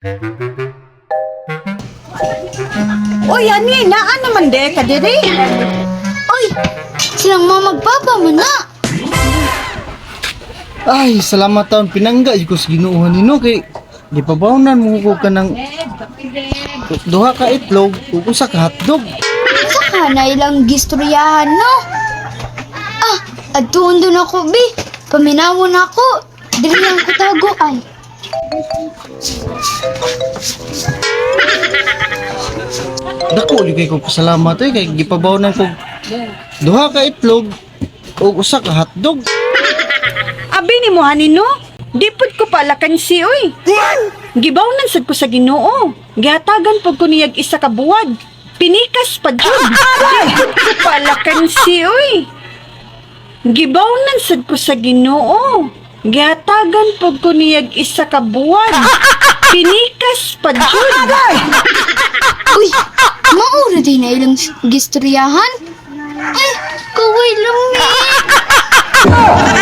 Uy, ani, naa naman de ka diri. Uy, silang mga magpapa man na. Ay, salamat taon pinangga jud ko sa Ginoo nino kay gipabawnan mo ko kanang duha ka itlog ug usa ka hotdog. Saka na ilang gistoryahan, no? Ah, adtuon dun ako, bi. Paminawon ako. Diri ang kataguan. Dako jud kay ko pasalamat eh kay gipabawnan ko duha ka itlog ug usa ka hotdog. Abi ni mo hani no? Di pud ko palakansi oy. Gibawnan sad ko sa Ginoo. Gihatagan pud ko niyag isa ka buwad. Pinikas pa jud. Di pud ko palakansi oy. Gibawnan sad ko sa Ginoo. Gihatagan pud ko niyag isa ka buwad. Pinikas pa jud. Uy, maura din na ilang gistoryahan. Ay, kaway lang eh.